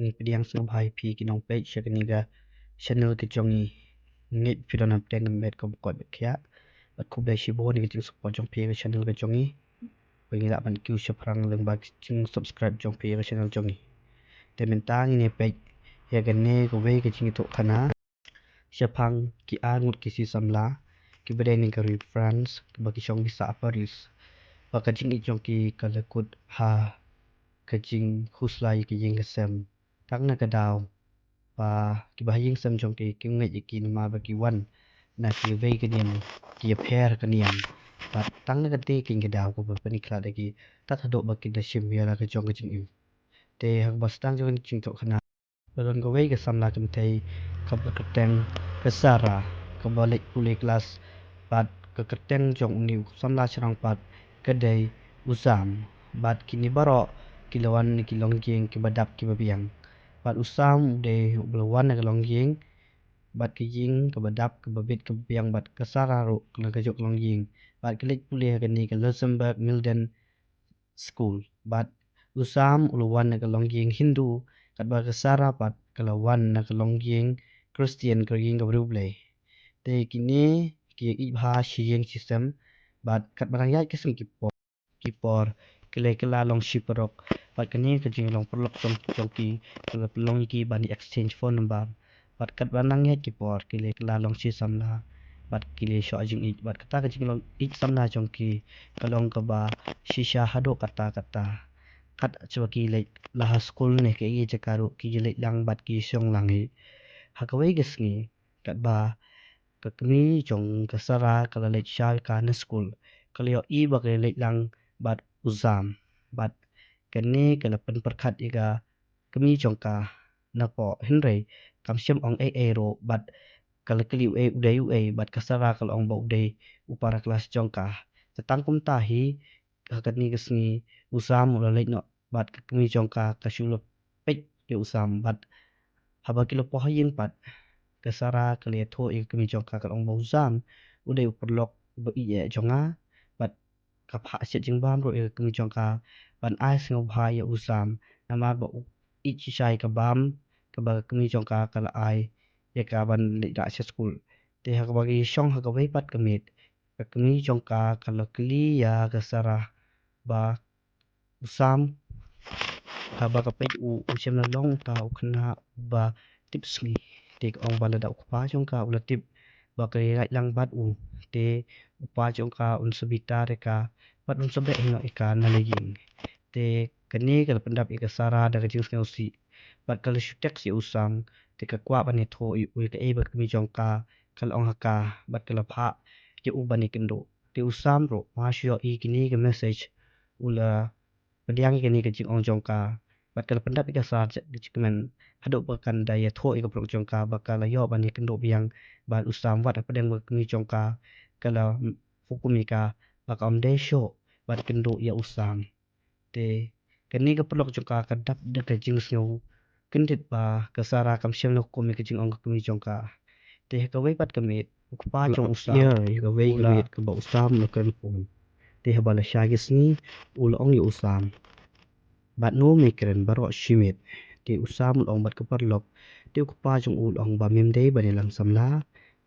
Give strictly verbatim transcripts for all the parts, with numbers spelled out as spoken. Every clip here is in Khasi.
Ngi pdiang sngewbha ïa phi ki nongpeit sha kane ka channel ka jong ngi. Ngeit phi don hapdeng ka met ka bukot bad khiah. Bad khublei shibun ïa ka jingsupport jong phi ïa ka channel ka jong ngi. Ba ngi lah ban kiew shaphrang lyngba ka jingsubscribe jong phi ïa ka channel jong ngi. Te mynta ngin ïa peit ïa kane kawei ka jingïathuhkhana shaphang ki ar ngut ki shi samla kiba dei na ka ri France, kiba ki shong ki sah Paris. Ba ka jingïeit jong ki ka la kut ha ka jingkhuslai ïa ka ïing ka sem. Tang na ka daw ba kiba ha ïing sem jong ki kim ngeit ïa ki namar ba ki wan na kiwei ka niam, ki ïapher ka niam. Bad tang na kata ka daw kaba pynkhlad ïa ki tad haduh ba ki da shim ïa la ka jong ka jingim. Te ha kaba sdang jong ka jingïathuhkhana, la don kawei ka samla kynthei kaba kyrteng ka Sara, kaba leit pule klas, bad ka kyrteng jong une u samla shynrang pat ka dei u Sam. Bad kine baroh ki la wan na ki longïing kiba dap kiba biang. Bad u Sam u dei uba la wan na ka longïing bad ka ïing kaba dap kaba bit kaba biang, bad ka Sara ruh ka la kajuh ka longïing. Bad ka leit pule ha kane ka Luxembourg Milden School. Bad u Sam u la wan na ka longïing Hindu, katba ka Sara pat ka la wan na ka longïing Christian, ka ïing ka briew Blei. Te kine ki ïeit bha shi ïing shi sem, bad katba nang ïaid ki sngi ki por, ki por ki la kylla long shi paralok. Bad kane ka jinglong paralok jong, jong ki ka la pynlong ïa ki ban ïa exchange phone number. Bad katba nang ïaid ki por ki la kylla long shi samla. Bad ki la shoh jingïeit. Bad kata ka jinglong ïeit samla jong ki ka long kaba shisha haduh katta katta. Kat shaba ki leit la ha skul ne kaei ka jaka ruh ki leit lang bad ki shong lang hi. Ha kawei ka sngi katba ka kmie jong ka Sara ka la leit shai ka na skul, ka la ïohi ba ka la leit lang bad u Sam. Bad kane ka la pynpyrkhat ïa ka kmie jong ka napoh, hynrei kam shym ong ei ei ruh, bad ka la kylli u ei, u dei u ei, bad ka Sara ka la ong ba u dei u para klas jong ka. Te tang kumta hi, ha kane ka sngi u Sam u la leit noh bad ka kmie jong ka, ka shu la peit ïa u Sam. Bad haba ki la poi ha ïing pat, ka Sara ka la ïathuh ïa ka kmie jong ka, ka la ong ba u Sam u dei u paralok ba ïeit jong nga. Bad ka phah shet jingbam ruh ïa ka kmie jong ka ban ai sngewbha ïa u Sam, namar ba u ïeit shisha ïa ka bam kaba ka kmie jong ka ka la ai ïa ka ban leit rah sha skul. Te ha kaba ki shong ha kawei pat ka miet, ka kmie jong ka ka la kylli ïa ka Sara ba u Sam, haba ka peit u, u shem la long uta u khynnah uba tip sngi. Te ka ong ba lada u kpa jong ka u la tip ba ka la leit lang bad u, te u kpa jong ka un sa bitar ïa ka bad un sa beh noh ïa ka na la ïing. Te kane ka la pyndap ïa ka Sara da ka jingsngewsih. Bad ka la shu text ïa u Sam, te ka kwah ban ïathuh ïa u ïa kaei ba ka kmie jong ka ka la ong ha ka, bad ka la phah ïa u ban ïakynduh. Te u Sam ruh, ma shu ïohi kine ka message, u la pdiang ïa kane ka jingong jong ka. Bad ka la pyndap ïa ka Sara jingkmen haduh ba kan da ïathuh ïa ka paralok jong ka ba ka la ïoh ban ïakynduh biang bad u Sam, wat hapdeng ba ka kmie jong ka ka la hukum ïa ka ba kam dei shuh ban kynduh ïa u Sam. Te kane ka paralok jong ka ka dap da ka jingsngewkyndit ba ka Sara kam shym la hukum ïa ka jingong ka kmie jong ka. Te ha kawei pat ka miet, u kpa jong u Sam, ïa, ïa kawei ka miet kaba u Sam u la kren phone. Te haba la shai ka sngi, u la ong ïa u Sam, bad no me kren baroh shi miet? Te u Sam u la ong bad ka paralok. Te u kpa jong u u la ong ba mem dei ban ïalang samla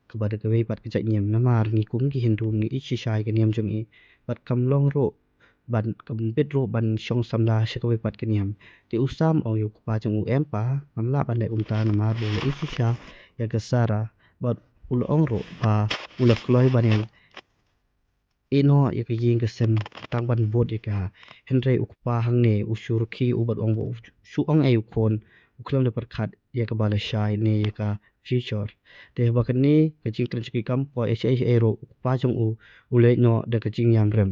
kaba da kawei pat ka jait niam, namar ngi kum ki Hindu ngi ïeit shisha ïa ka niam jong ngi. Bad kam long ruh ban, kam bit ruh ban shong samla sha kawei pat ka niam. Te u Sam u ong ïa u kpa jong u, em pa, ngam lah ban leh kumta namar ba u la ïeit shisha ïa ka Sara. Bad u la ong ruh ba u la kloi ban ïa ïehnoh ïa ka ïing ka sem tang ban bud ïa ka. Hynrei u kpa hangne u shu rkhie u bad u ong ba u shu ong ei u khun, u khlem da pyrkhat ïa kaba la shai ne ïa ka future. Te haba kane ka jingkren jong ki kam poi, ei ei ei ruh u kpa jong u u leit noh da ka jingïam rem.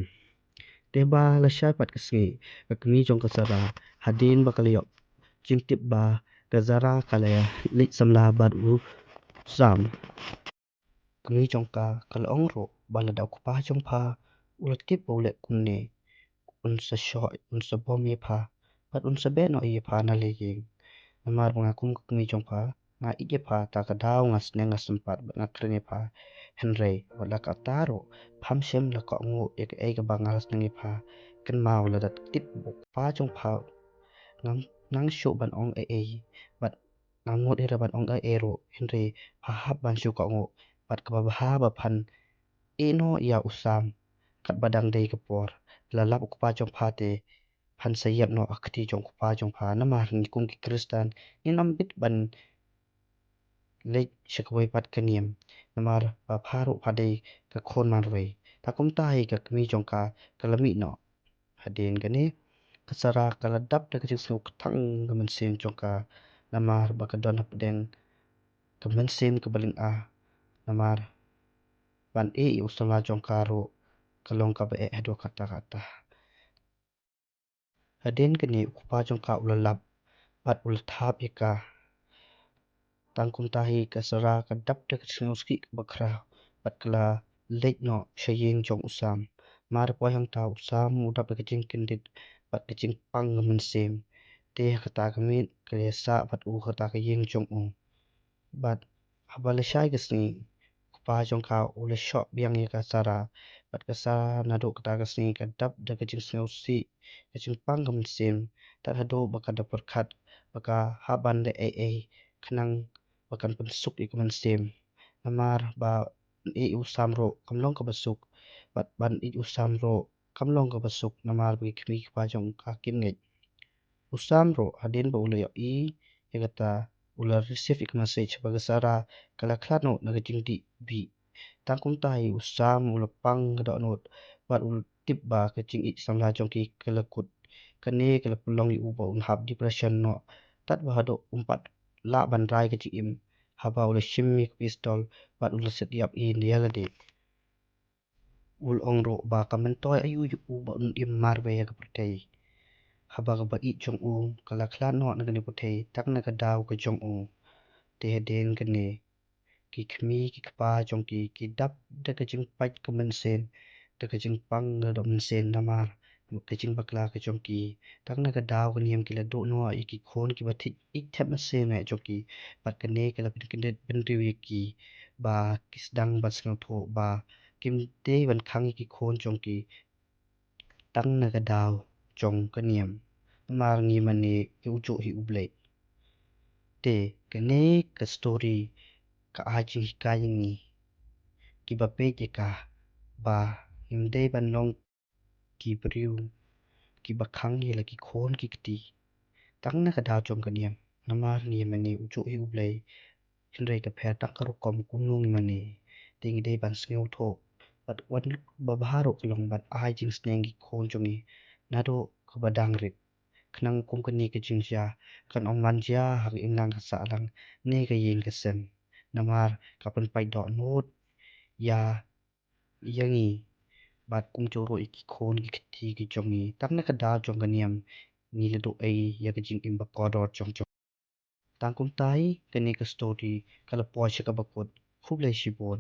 Te haba la shai pat ka sngi, ka kmie jong ka Sara, hadien ba ka la ïoh jingtip ba ka Sara ka la leit samla bad u Sam, kmie jong ka ka la ong ruh ba lada u kpa jong pha u la tip ba u leh kumne, un sa shoh, un sa bom ïa pha bad un sa beh noh ïa pha na la ïing. Namar ba nga kum ka kmie jong pha, nga ïeit ïa pha, ta ka daw nga sneng nga sympat bad nga kren ïa pha. Hynrei wat la katta ruh, pham shym la kohnguh ïa kaei kaba nga la sneng ïa pha. Kynmaw, lada tip ba u kpa jong pha ngam, nang shuh ban ong ei ei, bad nang mut ïa ban ong ei ei ruh, hynrei pha hap ban shu kohnguh, bad kaba bha ba phan ïehnoh ïa u Sam, katba dang dei ka por. La lap u kpa jong pha te, phan sa ïap noh ha kti jong u kpa jong pha, namar ngi kum ki Khristan, ngim bit ban leit sha kawei pat ka niam, namar ba pha ruh pha dei ka khun marwei. Te kumta hi ka kmie jong ka, ka la mih noh. Hadien kane, ka Sara ka la dap da ka jingsngew kthang ka mynsiem jong ka, namar ba ka don hapdeng ka mynsiem kaba lynga, namar ban ïeh ïa u samla jong ka ruh, ka long kaba eh haduh katta katta. Hadien kane u kpa jong ka u la lap, bad u la thap ïa ka. Tang kumta hi ka Sara ka dap da ka jingsngew sngewsih kaba khraw, bad ka la leit noh sha ïing jong u Sam. Mar poi hangta u Sam u dap da ka jingkyndit, bad ka jingpang ka mynsiem. Te ha kata ka miet, ka la sah bad u ha kata ka ïing jong u. Bad haba lashai ka sngi, u kpa jong ka u la shoh biang ïa ka Sara. Bad ka Sara naduh kata ka sngi ka dap da ka jingsngewsih, ka jingpang ka mynsiem. Tad haduh ba ka da pyrkhat, ba ka hap ban leh ei ei, khnang ba kan pynsuk ïa ka mynsiem. Namar ba ban ïeit u Sam ruh, kam long kaba suk. Bad ban ïeit u Sam ruh, kam long kaba suk. Namar ba ki kmie ki kpa jong ka kim ngeit. U Sam ruh, hadien ba u la ïohi ïa kata, u la receive ïa ka message ba ka Sara ka la khlad noh na ka jingdih bih. Tang kumta hi u Sam u la pang ka dohnud, bad u la tip ba ka jingïeit samla jong ki ka la kut. Kane ka la pynlong ïa u ba un hap depression noh. Tad ba haduh um pat lah ban rai ka jingim. Haba u la shim ïa ka pistol, bad u la set ïap ïa lade. U la ong ruh ba ka myntoi aïu ïa u ba un im marwei ha ka pyrthei. Haba kaba ïeit jong u ka la khlad noh na kane ka pyrthei, tang na ka daw ka jong u. Te hadien kane, ki kmie ki kpa jong ki, ki dap da ka jingpait ka mynsiem, da ka jingpang ka doh mynsiem namar ka jingbakla ka jong ki. Tang na ka daw ka niam ki la duh noh ïa ki khun kiba thik ïeit thep mynsiem eh jong ki. Bad kane ka la pynkyndit bynriew ïa ki, ba ki sdang ban sngewthuh ba kim dei ban khang ïa ki khun jong ki tang na ka daw jong ka niam. Namar ngi mane ïa u juh hi U Blei. Te kane ka story ka ai jinghikai ïa ngi, kiba peit ïa ka, ba ngim dei ban long ki briew kiba khang ïa la ki khun ki kti tang na ka daw jong ka niam. Namar ngi mane u juh hi U Blei, hynrei ka pher tang ka rukom kumno ngi mane. Te ngi dei ban sngewthuh, bad wat ba bha ruh ka long ban ai jingsneng ki khun jong ngi naduh kaba dang rit. Khnang kum kane ka jingjia kan ym lah jia ha ka imlang ka sahlang ne ka ïing ka sem. Namar ka pynpait dohnud ïa ïa ngi, bad kumjuh ruh ïa ki khun ki kti ki jong ngi. Tang na ka daw jong ka niam, ngi la duh ei ïa ka jingim ba kordor jong jong. Tang kumta hi kane ka story ka la poi sha kaba kut. Khublei shibun.